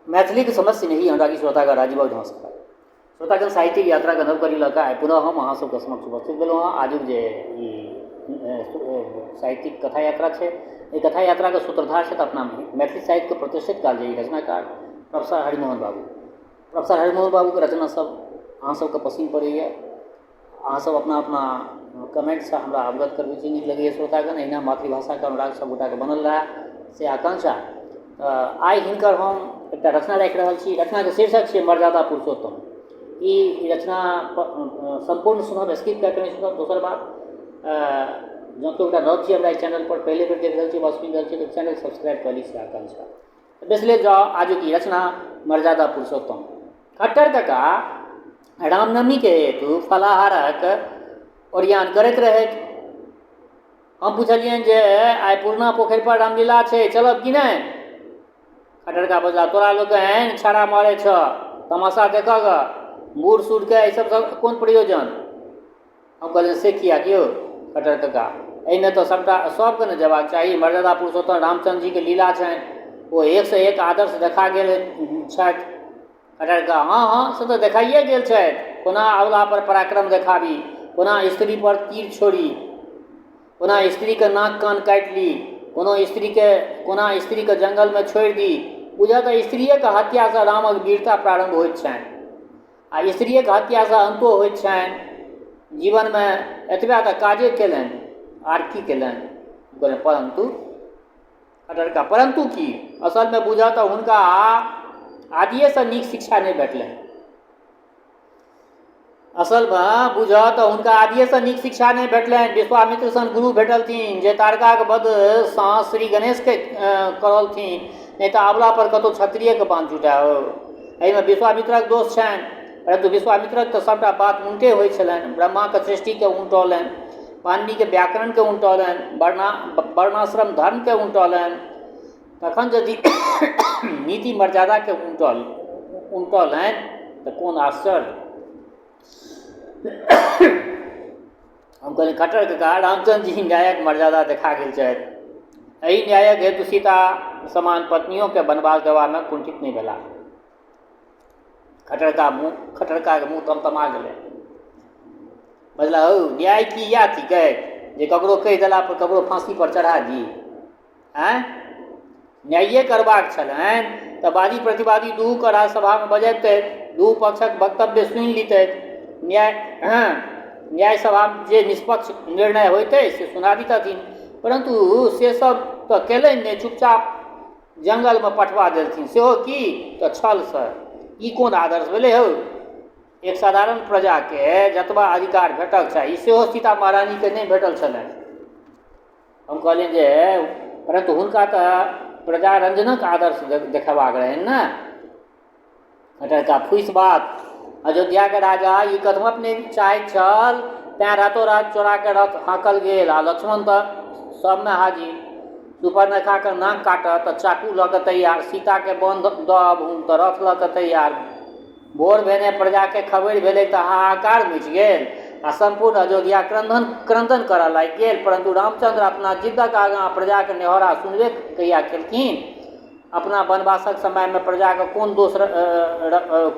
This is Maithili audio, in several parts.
मैथिलीके समस्त स्नेही अनुरागी श्रोतागण, राजीवक नमस्कार। श्रोतागण, साहित्यिक यात्राके नव कड़ी लऽ कऽ आइ पुनः हम अहाँ सबके समक्ष उपस्थित भेलहुँ हँ। आजुक जे ई साहित्यिक कथा यात्रा छै, एहि कथा यात्राके सूत्रधार छथि अपना मैथिली साहित्यके प्रतिष्ठित कालजयी रचनाकार प्रोफेसर हरिमोहन बाबू। प्रोफेसर हरिमोहन बाबूके रचना सब अहाँ सबके पसिन्न पड़ैए। अहाँ सब अपना अपना कमेन्टसँ हमरा अवगत करबै छी, नीक लगैए। श्रोतागण, एहिना मातृभाषाके अनुराग सब गोटाके बनल रहए से आकांक्षा। आइ हिनकर हम एकटा रचना राखि रहल छी। रचनाके शीर्षक छै मर्यादा पुरुषोत्तम। ई रचना सम्पूर्ण सुनब, स्किप कए कऽ नहि सुनब। दोसर बात, जँ केओ गोटा नव छी हमरा एहि चैनलपर, पहिले बेर देख रहल छी वा सुनि रहल छी, तऽ चैनल सब्सक्राइब कऽ ली, से आकांक्षा। बेसले जाउ, आजुक ई रचना मर्यादा पुरुषोत्तम। खट्टर कका रामनवमीके हेतु फलाहारक ओरियान करैत रहथि। हम पुछलियनि जे आइ पुरना पोखरिपर रामलीला छै, चलब कि नहि? खट्टर कका बजला, तोरा लोकनि छाड़ा मारै छह, तमाशा देखऽ गऽ, बूढ़ सूढ़के एहि सबसँ कोन प्रयोजन? हम कहलियनि, से किएक यौ खट्टर कका? एहिमे तऽ सभटा सभके ने जेबाक चाही। मर्यादा पुरुषोत्तम रामचन्द्रजीके लीला छनि, ओ एकसँ एक आदर्श देखा गेल छथि। खट्टर कका, हँ हँ, से तऽ देखाइए गेल छथि। कोना अवलापर पराक्रम देखाबी, कोना स्त्रीपर तीर छोड़ी, कोना स्त्रीके नाक कान काटि ली, कोनो स्त्रीके कोना स्त्रीके जङ्गलमे छोड़ि दी। बुझऽ तऽ स्त्रिएके हत्यासँ रामक वीरता प्रारम्भ होइत छनि आ स्त्रिएके हत्यासँ अन्तो होइत छनि। जीवनमे एतबे तऽ काजे केलनि, आर की केलनि? परन्तु खट्टर कका, परन्तु की? असलमे बुझऽ तऽ हुनका आदिएसँ नीक शिक्षा नहि भेटलनि। असलमे बुझऽ तऽ हुनका आदिएसँ नीक शिक्षा नहि भेटलनि। विश्वामित्र सन गुरु भेटलथिन जे तारकाके वधसँ श्री गणेशके करौलथिन, नहि तऽ अबलापर कतहु क्षत्रियके बान्ह जुटाए। एहिमे विश्वामित्रक दोष छनि, परन्तु विश्वामित्रक तऽ सभटा बात उनटे होइ छलनि। ब्रह्माके सृष्टिके उनटौलनि, पाणिनिके व्याकरणके उनटौलनि, वर्णाश्रम धर्मके उनटौलनि। तखन यदि नीति मर्यादाके उनटौलनि तऽ कोन आश्चर्य! हम कहलियै, खट्टर कका, रामचन्द्र जी न्यायक मर्यादा देखा गेल छथि। एहि न्यायक हेतु सीता समान पत्नियोके वनवास देबामे कुंठित नहि भेलाह। खट्टर ककाके मुँह तमतमा गेलै। बजला, हौ, न्याय की इएह थिकै जे ककरो कहि देला पर ककरो फाँसी पर चढ़ा दी? आँय, न्यायिए करबाक छलनि तऽ वादी प्रतिवादी दुहूके राज्यसभामे बजबितथि, दुहू पक्षक वक्तव्य सुनि लितथि। न्याय सभामे जे निष्पक्ष निर्णय होइतै से सुना दितथिन। परन्तु से सब तऽ केलनि नहि, चुपचाप जङ्गलमे पठबा देलथिन, सेहो की तऽ छलसँ। ई कोन आदर्श भेलै हौ? एक साधारण प्रजाके जतबा अधिकार भेटक चाही सेहो सीता महारानीके नहि भेटल छलनि। हम कहलियनि जे परन्तु हुनका तऽ प्रजारञ्जनक आदर्श देखेबाक रहनि ने। खट्टर कका, फूसि बात! अयोध्याके राजा ई कथमपि नहि चाहैत छल, तेँ रातो रात चोराके रथ हाँकल गेल आ लक्ष्मण तऽ सबमे हाजिर। सुपर्णखाके नाक काटत तऽ चाकू लऽ कऽ तैयार, सीताके वन दऽ अबहुन तऽ रथ लऽ कऽ तैयार। भोर भेने प्रजाके खबरि भेलै तऽ हाहाकार मचि गेल आ सम्पूर्ण अयोध्या क्रन्दन करऽ लागि गेल। परन्तु रामचन्द्र अपना जिद्दक आगाँ प्रजाक नेहोरा सुनबे कहिया केलखिन? अपना वनवासक समयमे प्रजाके कोन दोष,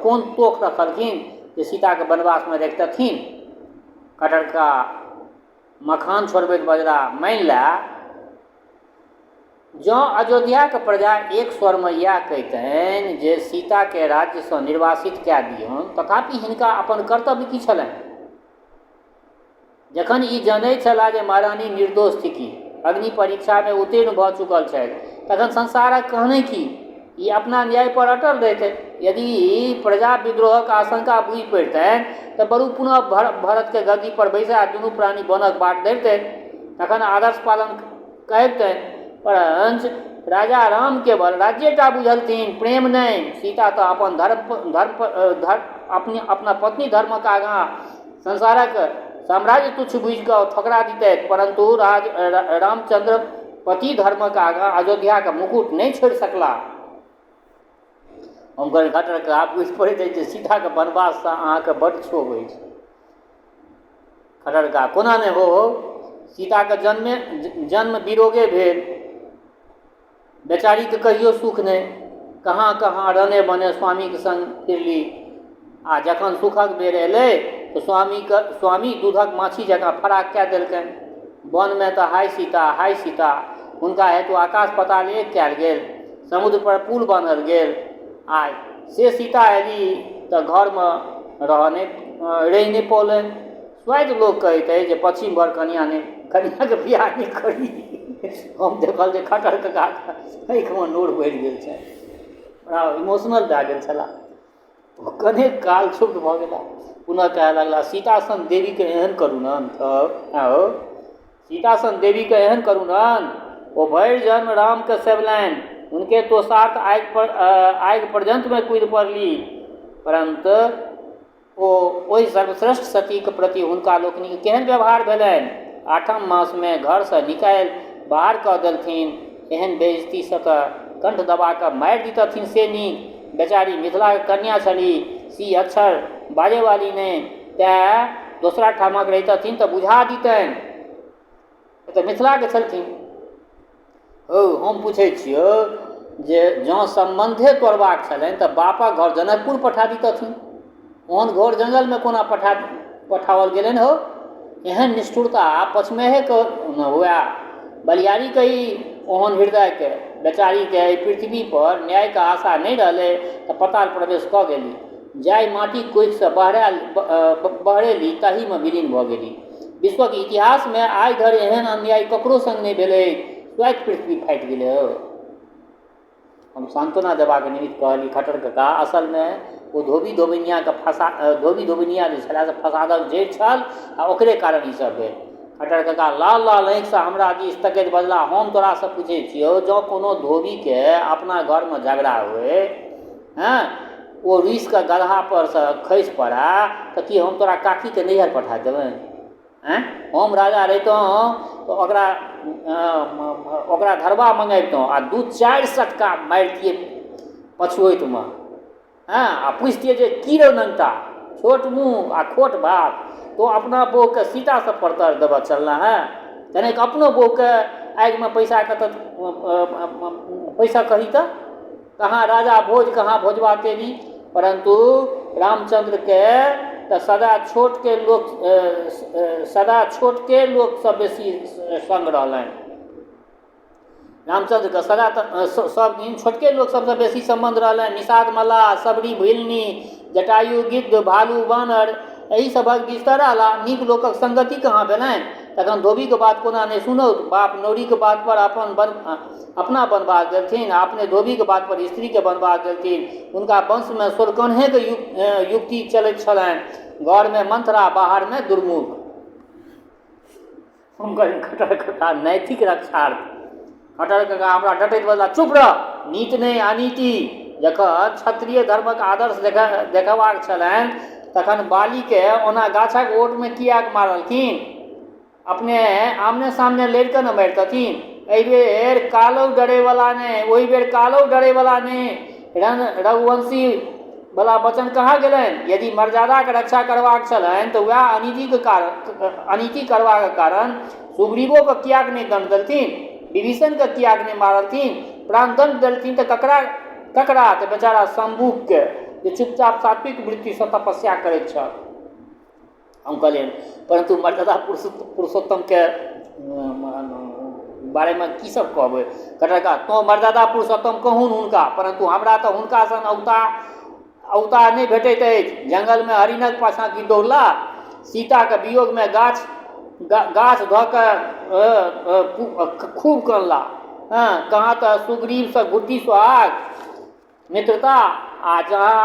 कोन तोख रखलखिन जे सीताके वनवासमे रखितथिन? खट्टर कका मखान छोड़बैत बजलाह, मानि लए, जँ अयोध्याक प्रजा एक स्वरमे इएह कहितनि जे सीताकेँ राज्यसँ निर्वासित कए दियौन, तथापि हिनका अपन कर्तव्य की छलनि? जखन ई जनैत छलाह जे महारानी निर्दोष थिकीह, अग्नि परीक्षामे उत्तीर्ण भऽ चुकल छथि, तखन संसारक कहने की? ई अपना न्यायपर अटल रहितथि। यदि प्रजा विद्रोहक आशंका बुझि पड़ितनि तऽ बरु पुनः भरतकेँ गद्दीपर बैसा दुनू प्राणी वनक बाट धरितथि, तखन आदर्श पालन कहितनि। परञ्च राजा राम केवल राज्येटा बुझलथिन, प्रेम नहि। सीता तऽ अपन धर्म धर्म अपना पत्नी धर्मक आगाँ संसारक साम्राज्य तुच्छ बुझि कऽ ठोकरा दितथि, परन्तु रामचन्द्र पति धर्मक आगाँ अयोध्याक मुकुट नहि छोड़ि सकलाह। हम कहलियै, खट्टर कका, बुझि पड़ैत अछि जे सीताके वनवाससँ अहाँके बड्ड क्षोभ अछि। खट्टर कका, कोना नहि हो हौ? सीताके जन्म विरोगे भेल, बेचारीके कहियो सुख नहि। कहाँ कहाँ रने बने स्वामीक संग फिरली आ जखन सुखक बेर एलै तऽ स्वामीके स्वामी दूधक माछी जकाँ फराक कए देलकनि। वनमे तऽ हाय सीता, हाय सीता! हुनका हेतु आकाश पाताल एक कयल गेल, समुद्रपर पुल बान्हल गेल आ से सीता अयली तऽ घरमे रहऽ नहि रहि नहि पौलनि। स्वाति लोक कहैत अछि जे पच्छिम बर कनियाँ नहि कनियाँके बियाह नहि करी। हम देखल जे खट्टर ककाके आँखिमे नोर भरि गेल छनि। बड़ा इमोशनल भए गेल छलाह। कनेक काल क्षुब्ध भऽ गेला। पुनः कहय लगला सीता सन देवीके एहन करुण अन्त आँय हौ सीता सन देवीके एहन करुण अन्त ओ भरि जन्म रामके सेवलनि हुनके तोषार्थ आगि पर आगि पर्यन्तमे कूदि पड़ली परन्तु ओ ओहि सर्वश्रेष्ठ सतीक प्रति हुनका लोकनिक केहन व्यवहार भेलनि? आठम मासमे घरसँ निकालि बाहर कऽ देलथिन। एहन बेइज्जतीसँ तऽ कण्ठ दबा कऽ मारि दितथिन से नीक। बेचारी मिथिलाक कन्या छलीह, सी अक्षर बाजयवाली नहि, तेँ दोसरा ठामक रहितथिन तऽ बुझा दितनि। ओ तऽ मिथिलाके छलखिन। हौ, हम पुछै छियौ जे जँ सम्बन्धे तोड़बाक छलनि तऽ बापक घर जनकपुर पठा दितथिन। ओहन घोर जङ्गलमे कोना पठाओल गेलनि हौ? एहन निष्ठुरता पछमेहेके ने हुअए। बलिहारी कही ओहन हृदयके। बेचारीके एहि पृथ्वीपर न्यायके आशा नहि रहलै तऽ पताल प्रवेश कऽ गेली। जाहि माटिक कोखिसँ बहरेली ताहीमे विलीन भऽ गेली। विश्वक इतिहासमे आइ धरि एहन अन्याय ककरो संग नहि भेल अछि। स्वाति पृथ्वी फाटि गेलै हौ। हम सान्त्वना देबाक निमित्त कहलियै, खट्टर कका, असलमे ओ धोबी धोबिनियाके फसा धोबी धोबिनिया जे छलए से फसादक जड़ि छल आ ओकरे कारण ई सब भेल। खट्टर कका लाल लाल आँखिसँ हमरा दिस तकैत बजलाह, हम तोरासँ पूछै छियौ, जँ कोनो धोबीके अपना घरमे झगड़ा होइ, हँ, ओ रुसिकऽ गदहापरसँ खसि पड़ए तऽ की हम तोरा काकीके नैहर पठा देबनि? आँय, हम राजा रहितहुँ तऽ ओकरा ओकरा धरबा मँगैबतहुँ आ दू चारि सटका मारितियै पछुऐतमे। हँ, आ पुछितियै जे की रौ नङ्गटा, छोट मुँह आ खोट भात, तोँ अपना बहुके सीतासँ परतर देबऽ चललह हेँ? कनेक अपनो बहुके आगिमे पैसाके तऽ पैसा कही तऽ। कहाँ राजा भोज कहाँ भोजवा तेरी। परन्तु रामचन्द्रके तऽ सदा छोटके लोक सदा छोटके लोकसँ बेसी सङ्ग रहलनि। रामचन्द्रके सदा तऽ सभ दिन छोटके लोक सभसँ बेसी सम्बन्ध रहलनि। निषाद मल्लाह, सबरी भिलनी, जटायु गिद्ध, भालु वानर, एहि सभक बीच तऽ रहला। नीक लोकक संगति कहाँ भेलनि? तखन धोबीक बात कोना नहि सुनौत? बाप नौरीक बात पर अपन अपना वनवास देलथिन आ अपने धोबीक बात पर स्त्रीकेँ वनवास देलथिन। हुनका वंशमे सोलकन्हेक युक्ति चलैत छलनि। घरमे मंथरा, बाहरमे दुर्मुख। हम कहलियनि, खट्टर कका, नैतिक रक्षार्थ। खट्टर कका हमरा डँटैत बजलाह, चुप रह! नीति नहि, अनीति। जखन क्षत्रिय धर्मक आदर्श देखेबाक छलनि तखन बालीकेँ ओना गाछक ओटमे किएक मारलखिन? अपने आमने सामने लड़ि कऽ ने मारितथिन। एहि बेर कालहु डरैवला नहि, ओहि बेर कालहु डरैवला नहि। रण रघुवंशी बला वचन कहाँ गेलनि? यदि मर्यादाक रक्षा करबाक छलनि तऽ वएह अनीतिक कारण अनीति करबाक कारण सुग्रीवोके किएक नहि दण्ड देलथिन? विभीषणके किएक नहि मारलथिन? प्राणदण्ड देलथिन तऽ ककरा ककरा? तऽ बेचारा शम्भुकके जे चुपचाप सात्विक वृत्तिसँ तपस्या करैत छल। हम कहलियनि, परन्तु मर्यादा पुरुषोत्तमके बारेमे की सब कहबै? खट्टर कका, तोँ मर्यादा पुरुषोत्तम कहुन हुनका, परन्तु हमरा तऽ हुनका सन औता नहि भेटैत अछि। जङ्गलमे हरिणक पाछाँ की दौड़ला? सीताक वियोगमे गाछ गाछ धऽ कऽ खूब कनला। हँ, कहाँ तऽ सुग्रीवसँ घुट्ठी सोहाग मित्रता आ जहाँ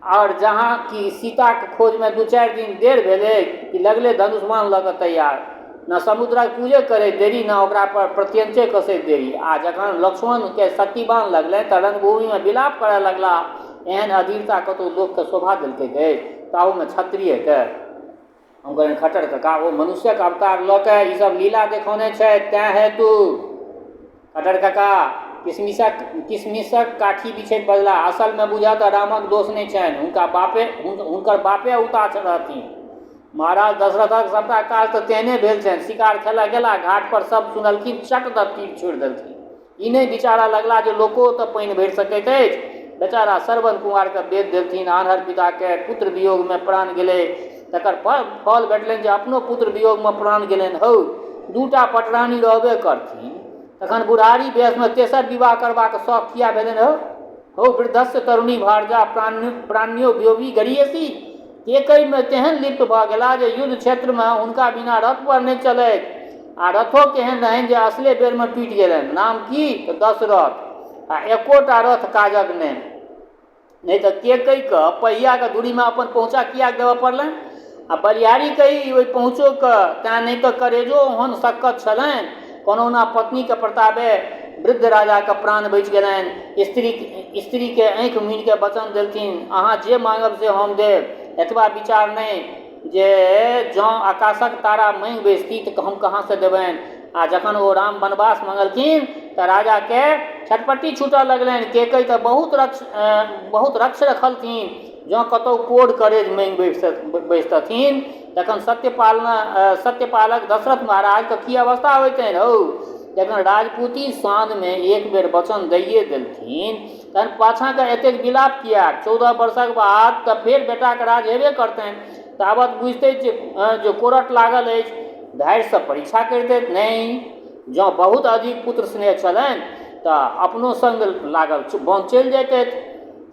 आओर जहाँ कि सीताक खोजमे दू चारि दिन देर भेलै कि लगले धनुषबाण लऽ कऽ तैयार। ने समुद्रक पूजे करैत देरी ने ओकरा पर प्रत्यञ्चे कसैत देरी। आ जखन लक्ष्मणकेँ शक्तिबाण लगलनि तऽ रणभूमिमे विलाप करय लगलाह। एहन अधीरता कतहु लोककेँ शोभा देलकैक अछि? ताहूमे क्षत्रियकेँ? हम कहलियनि, खट्टर कका, ओ मनुष्यक अवतार लऽ कऽ ई सब लीला देखौने छथि तेँ हेतु। खट्टर कका किशमिशक काठी बिछैत बजलाह, असलमे बूझह तऽ रामक दोष नहि छनि। हुनकर बापे औता रहथिन। महाराज दशरथक सबटा काज तऽ तेहने भेल छनि। शिकार खेलऽ गेलाह, घाट पर शब्द सुनलखिन, चट दऽ तीर छोड़ि देलखिन। ई नहि विचारऽ लगला जे लोको ओतऽ पानि भरि सकैत अछि। बेचारा श्रवण कुमारके बेच देलथिन। आन्हर पिताके पुत्र वियोगमे प्राण गेलै, तकर फल भेटलनि जे अपनो पुत्र वियोगमे प्राण गेलनि। हौ, दूटा पटरानी रहबे करथिन, तखन बुढ़ारी वयसमे तेसर विवाह करबाक शौक किया भेलनि? हौ हौ, वृद्धस्य तरुणी भारजा प्राण्यो व्योगी गरीयसी। केकैमे तेहन लिप्त भऽ गेला जे युद्ध क्षेत्रमे हुनका बिना रथ पर नहि चलैत, आ रथो केहन रहनि जे असले बेरमे टूटि गेलनि। नाम की तऽ दशरथ, आ एकोटा रथ काजक नहि। नहि तऽ केकैके पहियाके दूरीमे अपन पहुँचा किएक देबऽ पड़लनि? आ बलिहारी कही ओहि पहुँचोके, तेँ नहि तऽ करेजो ओहन सक्कत छलनि। कोनहुना पत्नीके प्रतापे वृद्ध राजाके प्राण बचि गेलनि। स्त्रीके आँखि मुनिके वचन देलथिन, अहाँ जे माँगब से हम देब। एतबा विचार नहि जे जँ आकाशक तारा माँगि बैसती तऽ हम कहाँसँ देबनि? आ जखन ओ राम वनवास मँगलखिन तऽ राजाके छटपट्टी छूटऽ लगलनि। केकैय तऽ बहुत रक्ष रखलथिन। जँ कतहु कोढ़ करेज माँगि बैसतथिन तखन सत्यपालक दशरथ महाराजके की अवस्था होइतनि? हौ, जखन राजपूती शानमे एक बेर वचन दैए देलथिन तखन पाछाँके एतेक विलाप किएक? 14 वर्षक बाद तऽ फेर बेटाके राज हेबे करतनि। तावत बुझिते जे कोरट लागल अछि, धैर्यसँ परीक्षा करितथि। नहि, जँ बहुत अधिक पुत्र स्नेह छलनि तऽ अपनो सङ्ग लागल वन चलि जैतथि।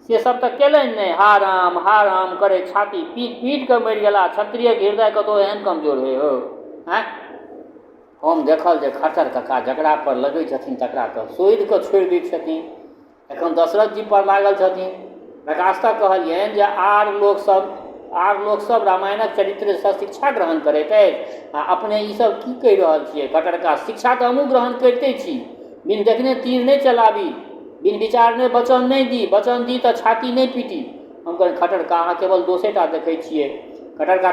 से सब तऽ केलनि नहि। हा राम हा राम करैत छाती पीट पीट कऽ मरि गेला। क्षत्रियक हृदय कतहु एहन कमजोर होइ हौ? आँय, हम देखल जे खट्टर कका जकरा पर लगै छथिन तकरा तऽ शोधि कऽ छोड़ि दैत छथिन। एखन दशरथ जी पर लागल छथिन। प्रकाश तऽ कहलियनि जे आर लोकसभ रामायणक चरित्रसँ शिक्षा ग्रहण करैत अछि, आ अपने ईसभ की कहि रहल छियै? खट्टर कका, शिक्षा तऽ हमहूँ ग्रहण करिते छी। बिन देखने तीर नहि चलाबी, बिन विचारने वचन नहि दी, वचन दी तऽ छाती नहि पीटी। हम कहलियै, खट्टर कका, अहाँ केवल दोषेटा देखै छियै। खट्टर कका,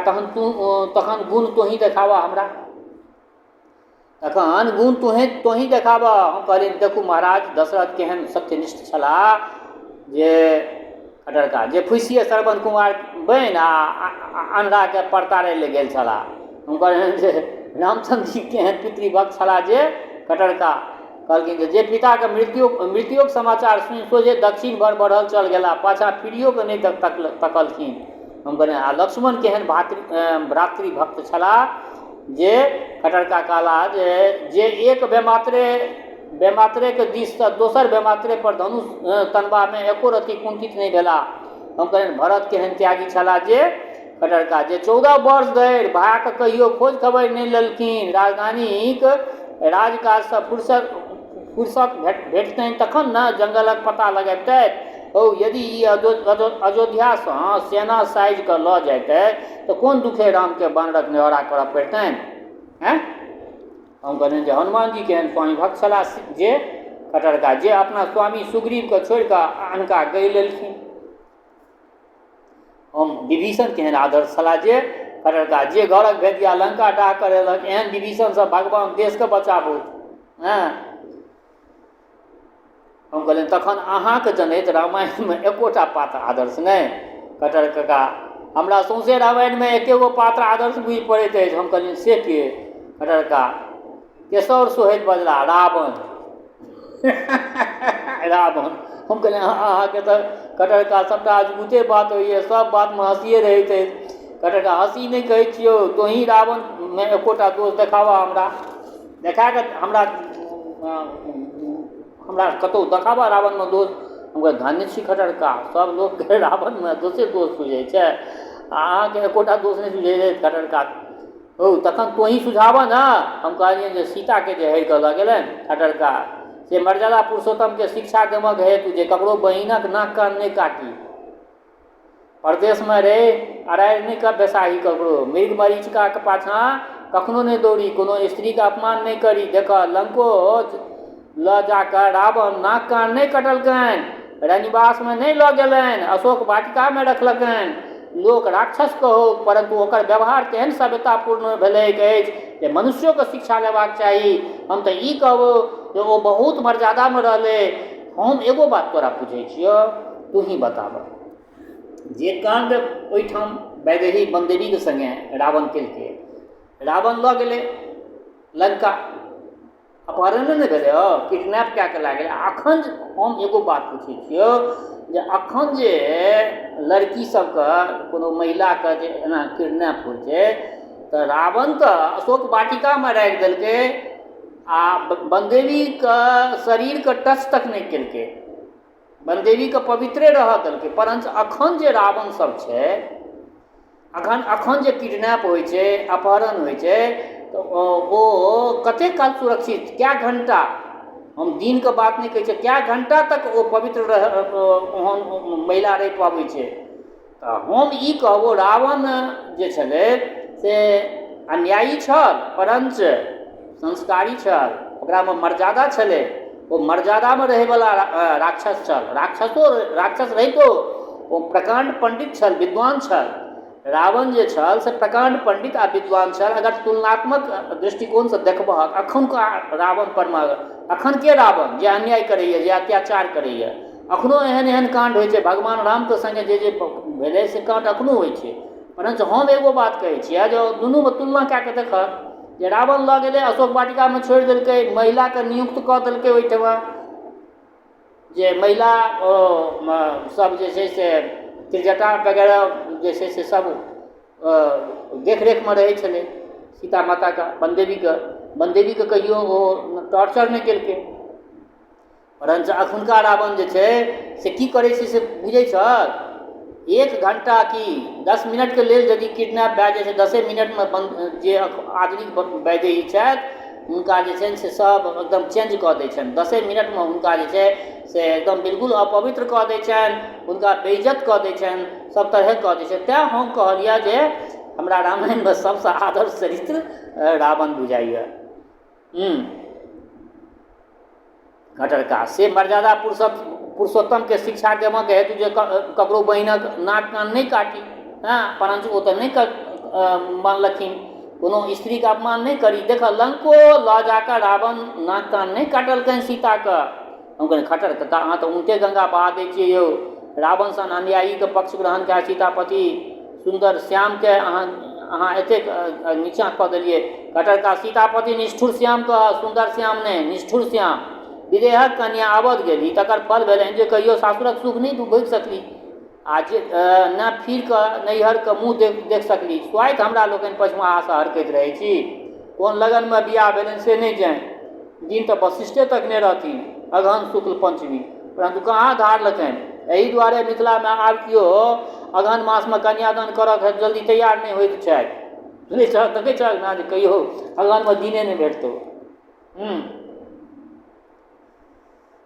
तखन गुण तोही देखाबह हमरा, तखन गुण तोही देखाबह। हम कहलियनि, देखू महाराज, दशरथ केहन सत्यनिष्ठ छलाह जे खट्टर कका जे फुसिए श्रवण कुमार बनि आ अन्हराके परतारै लए गेल छलाह। हम कहलियनि जे रामचन्द्र जी केहन पितृभक्त छलाह जे खट्टर कका कहलखिन जे पिताके मृत्युक समाचार सुनि सोझे दक्षिण भर बढ़ल चल गेला, पाछाँ फिरियो कऽ नहि तकलखिन। हम कहलियनि, आ लक्ष्मण केहन भ्रातृभक्त छलाह जे खट्टर कका कहला जे एक बेमात्रेके दिससँ दोसर बेमात्रे पर धनुष तनबामे एको रत्ती कुंठित नहि भेला। हम कहलियनि, भरत केहन त्यागी छलाह जे खट्टर कका जे 14 वर्ष धरि भायके कहियो खोज खबरि नहि लेलखिन। राजधानीक राजकाजसँ फुर्सत भेटतनि तखन ने जंगलक पता लगबितथि। हौ, यदि ई अयोध्यासँ सेना साजि कऽ लऽ जैतथि तऽ कोन दुखे रामके बानरक नेहोरा करऽ पड़ितनि? आँय, हम कहलियनि जे हनुमान जी केहन स्वामी भक्त छलाह जे खट्टर कका जे अपना स्वामी सुग्रीवके छोड़ि कऽ अनका गहि लेलखिन। हम विभीषण केहन आदर्श छलाह जे खट्टर कका जे घरक भेदिया लंका डाह करेलक, एहन विभीषणसँ भगवान देशके बचाबू। हँ, हम कहलियनि, तखन अहाँके जनैत रामायणमे एकोटा पात्र आदर्श नहि? खट्टर कका, हमरा सौंसे रामायणमे एकेगो पात्र आदर्श बुझि पड़ैत अछि। हम कहलियनि, से के? खट्टर कका केशव सोहैत बजला, रावण, रावण। हम कहलियनि, अहाँके तऽ खट्टर कका सभटा अजगुते बात होइए, सभ बातमे हँसिए रहैत अछि। खट्टर कका, हँसी नहि कहै छियौ, तोही रावणमे एकोटा दोष देखाबह हमरा, देखा कऽ हमरा हमरा कतहु देखाबह रावणमे दोष। हम कहलियै, धन्य छी खट्टर कका, सभ लोकके रावणमे दोषे दोष सुझै छै आ अहाँके एकोटा दोष नहि सुझै छै। खट्टर कका, हौ, तखन तोही सुझाबह ने। हम कहलियनि जे सीताके जे हरि कऽ लऽ गेलनि। खट्टर कका, से मर्यादा पुरुषोत्तमके शिक्षा देबऽके हेतु जे ककरो बहिनक नाक कान नहि काटी, परदेशमे रहि अरारि नहि कर बेसाही, ककरो मृग मरीचिकाके पाछाँ कखनो नहि दौड़ी, कोनो स्त्रीके अपमान नहि करी। देखऽ, लंको लऽ जाकऽ रावण नाक कान नहि कटलकनि, रनिवासमे नहि लऽ गेलनि, अशोक वाटिकामे रखलकनि। लोक राक्षस कहौ, परन्तु ओकर व्यवहार तेहन सभ्यतापूर्ण भेलैक अछि जे मनुष्योके शिक्षा लेबाक चाही। हम तऽ ई कहबौ जे ओ बहुत मर्यादामे रहलै। हम एगो बात तोरा पूछै छियौ, तूही बताबह जे काण्ड ओहिठाम वैदेही वनदेवीके सङ्गे रावण केलकै। रावण लऽ गेलै लङ्का। अपहरणे ने भेलै। हौ, किडनैप कए कऽ लए गेलै। अखन हम एगो बात पूछै छियौ जे अखन जे लड़की सबके, कोनो महिलाके जे एना किडनैप होइ छै, तऽ रावण तऽ अशोक वाटिकामे राखि देलकै आ वनदेबीके शरीरके टच तक नहि केलकै, वनदेबीके पवित्रे रहऽ देलकै। परञ्च अखन जे रावण सब छै, अखन जे किडनैप होइ छै, अपहरण होइ छै, तऽ ओ कतेक काल सुरक्षित, कए घण्टा, हम दिनके बात नहि कहै छियै, कए घण्टा तक ओ पवित्र रह ओहन महिला रहि पाबै छै? तऽ हम ई कहबो, रावण जे छलै से अन्यायी छल, परञ्च संस्कारी छल। ओकरामे मर्यादा छलै। ओ मर्यादामे रहैवला राक्षस छल। राक्षसो राक्षस रहितो ओ प्रकाण्ड पण्डित छल, विद्वान छल। रावण जे छल से प्रकाण्ड पण्डित आ विद्वान छल। अगर तुलनात्मक दृष्टिकोणसँ देखबहक अखुनका रावण परमे, अखनके रावण जे अन्याय करैए, जे अत्याचार करैए, अखनो एहन एहन काण्ड होइ छै। भगवान रामके सङ्गे जे जे भेलै से काण्ड अखनो होइ छै। परञ्च हम एगो बात कहै छियै जे दुनूमे तुलना कए कऽ देखहक जे रावण लऽ गेलै, अशोक वाटिकामे छोड़ि देलकै, महिलाके नियुक्त कऽ देलकै ओहिठमा जे महिला ओ सब जे छै से त्रिजटा वगैरह जे छै से सब देखरेखमे रहै छलै सीता माताके, वनदेबीके। वनदेबीके कहियो ओ टॉर्चर नहि केलकै। परञ्च अखुनका रावण जे छै से की करै छै से बुझै छहक? एक घण्टा की 10 मिनटके लेल यदि किडनैप भए जाइ छै, 10 मिनटमे जे आधुनिक वैदेही छथि हुनका जे छनि से सब एकदम चेंज कऽ दै छनि। 10 मिनटमे हुनका जे छै से एकदम बिल्कुल अपवित्र कऽ दै छनि, हुनका बेइज्जत कऽ दै छनि, सब तरहे कऽ दै छनि। तैँ हम कहलियै जे हमरा रामायणमे सबसँ आदर्श चरित्र रावण बुझाइए। खटरका से मर्यादा पुरुषोत्तमके शिक्षा देबऽके हेतु जे ककरो बहिनक नाक कान नहि काटी। हँ, परञ्च ओ तऽ नहि मानलखिन, कोनो स्त्रीके अपमान नहि करी। देखऽ, लङ्को लऽ जाकऽ रावण नाक कान नहि काटलकनि सीताके। हम कहलियै, खटर कका, अहाँ तऽ उल्टे गङ्गा बहा दै छियै यौ। रावण सन अनुयायीके पक्ष ग्रहण कए सीतापति सुन्दर श्यामके अहाँ एतेक नीचाँ कऽ देलियै। खटर कका, सीतापति निष्ठुर श्याम कह, सुन्दर श्याम नहि, निष्ठुर श्याम। विदेहक कन्या अवध गेली, तकर फल भेलनि जे कहियो सासुरक सुख नहि भोगि सकली आ जे ने फिर कऽ नैहरके मुँह देख सकली। स्वाइत हमरा लोकनि पछुआसँ हरकैत रहै छी। कोन लगनमे बियाह भेलनि से नहि जानि, दिन तऽ वशिष्ठे तकने रहथिन, अगहन शुक्ल पञ्चमी, परन्तु कहाँ धारलकनि। एहि दुआरे मिथिलामे आब केओ अगहन मासमे कन्यादान करऽ जल्दी तैयार नहि होइत छथि। सुनै छहक, देखै छहक ने जे कहियो अगहनमे दिने नहि भेटतौ।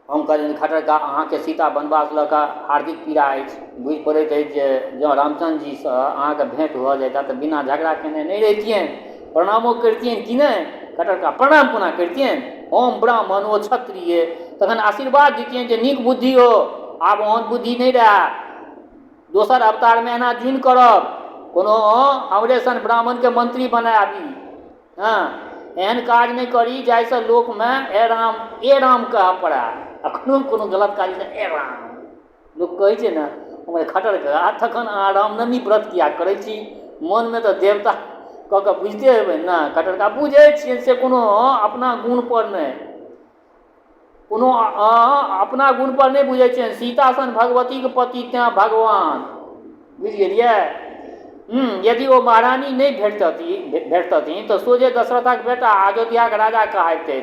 हम कहलियनि, खटर कका, अहाँके सीता वनवास लऽ कऽ हार्दिक पीड़ा अछि। बुझि पड़ैत अछि जे जँ रामचन्द्र जीसँ अहाँके भेँट भऽ जैता तऽ बिना झगड़ा केने नहि रहितियनि, प्रणामो करितियनि कि नहि? खटर कका, प्रणाम कोना करितियनि? हम ब्राह्मण, ओ क्षत्रिय। तखन आशीर्वाद दितियनि जे नीक बुद्धि हो, आब ओहन बुद्धि नहि रहए, दोसर अवतारमे एना जुनि करब, कोनो हमरे सन ब्राह्मणके मंत्री बनाबी। हँ, एहन काज नहि करी जाहिसँ लोकमे ए राम, ए राम कहऽ पड़ए। एखनो कोनो गलत काज ए राम लोक कहै छै ने। हमर खटर कका, तखन अहाँ रामनवमी व्रत किया करै छी? मोनमे तऽ देवता कऽ कऽ बुझिते हेबै ने? खटर कका, बुझै छियै से कोनो अपना गुणपर नहि, कोनो अपना गुणपर नहि बुझै छियनि। सीता सन भगवतीके पति, तैँ भगवान बुझि गेलियै। यदि ओ महारानी नहि भेटतथिन तऽ सोझे दशरथक बेटा अयोध्याके राजा कहाबितथि।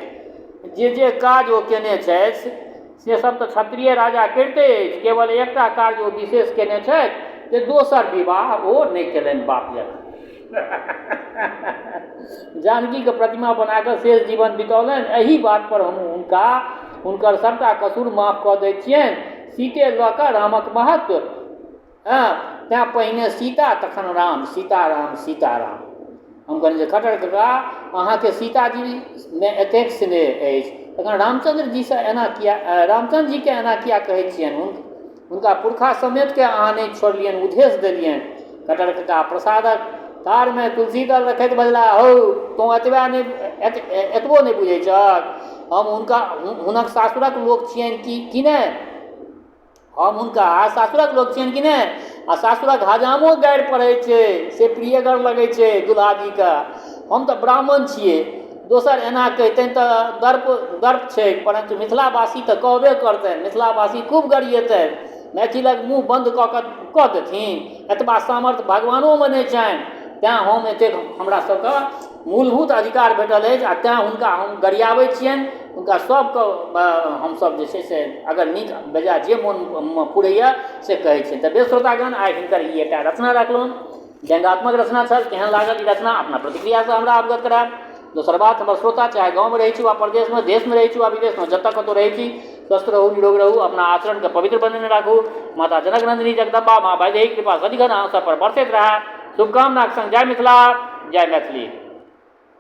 जे जे काज ओ केने छथि से सब तऽ क्षत्रिय राजा करिते अछि। केवल एकटा कार्य ओ विशेष केने छथि जे दोसर विवाह ओ नहि केलनि, बाप जकाँ जानकीके प्रतिमा बना कऽ शेष जीवन बितौलनि। एहि बातपर हम हुनका हुनकर सभटा कसूर माफ कऽ दै छियनि। सीते लऽ कऽ रामक महत्व। हँ, तैँ पहिने सीता तखन राम। सीताराम, सीताराम। हम कहलियै जे खटर कका, अहाँके सीताजीमे एतेक स्नेह अछि, तखन रामचन्द्र जीसँ एना किया, रामचन्द्र जीके एना किया कहै छियनि? हुनका पुरखा समेतके अहाँ नहि छोड़लियनि, उधेस देलियनि। खटर कका प्रसादक थारमे तुलसी दल रखैत बजला, हौ, तोँ एतबा नहि एतबो नहि बुझै छहक? हम हुनका हुनक सासुरक लोक छियनि कि नहि? हम हुनका सासुरक लोक छियनि कि नहि? आ सासुरक हजामो गारि पढ़ै छै से प्रियगर लगै छै दुल्हाजीके। हम तऽ ब्राह्मण छियै। दोसर एना कहितनि तऽ दर्प दर्प छै, परन्तु मिथिलावासी तऽ कहबे करतनि, मिथिलावासी खूब गरिएतनि। मैथिलक मुँह बन्द कऽ कऽ कऽ देथिन, एतबा सामर्थ्य भगवानोमे नहि छनि। तैँ हम एतेक हमरा सबके मूलभूत अधिकार भेटल अछि आ तैँ हुनका हम गरियाबै छियनि। हुनका सबके हमसब जे छै से अगर नीक बेजाय जे मोनमे पुरैए से कहै छियनि। तऽ बेस श्रोतागण, आइ हिनकर ई एकटा रचना रखलहुँ, व्यङ्गात्मक रचना छल। केहन लागल ई रचना, अपना प्रतिक्रियासँ हमरा अवगत करायब। दोसर बात, हमर श्रोता चाहे गाँवमे रहै छी वा परदेशमे, देशमे रहै छी वा विदेशमे, जतऽ कतहु रहै छी, स्वस्थ रहू, निरोग रहू, अपना आचरणके पवित्र बनेने राखू। माता जनक नन्दिनी जगदम्बा माँ वैदेही कृपा सदिखन अहाँ सब पर बरसैत रहए। शुभकामनाक संग जय मिथिला, जय मैथिली।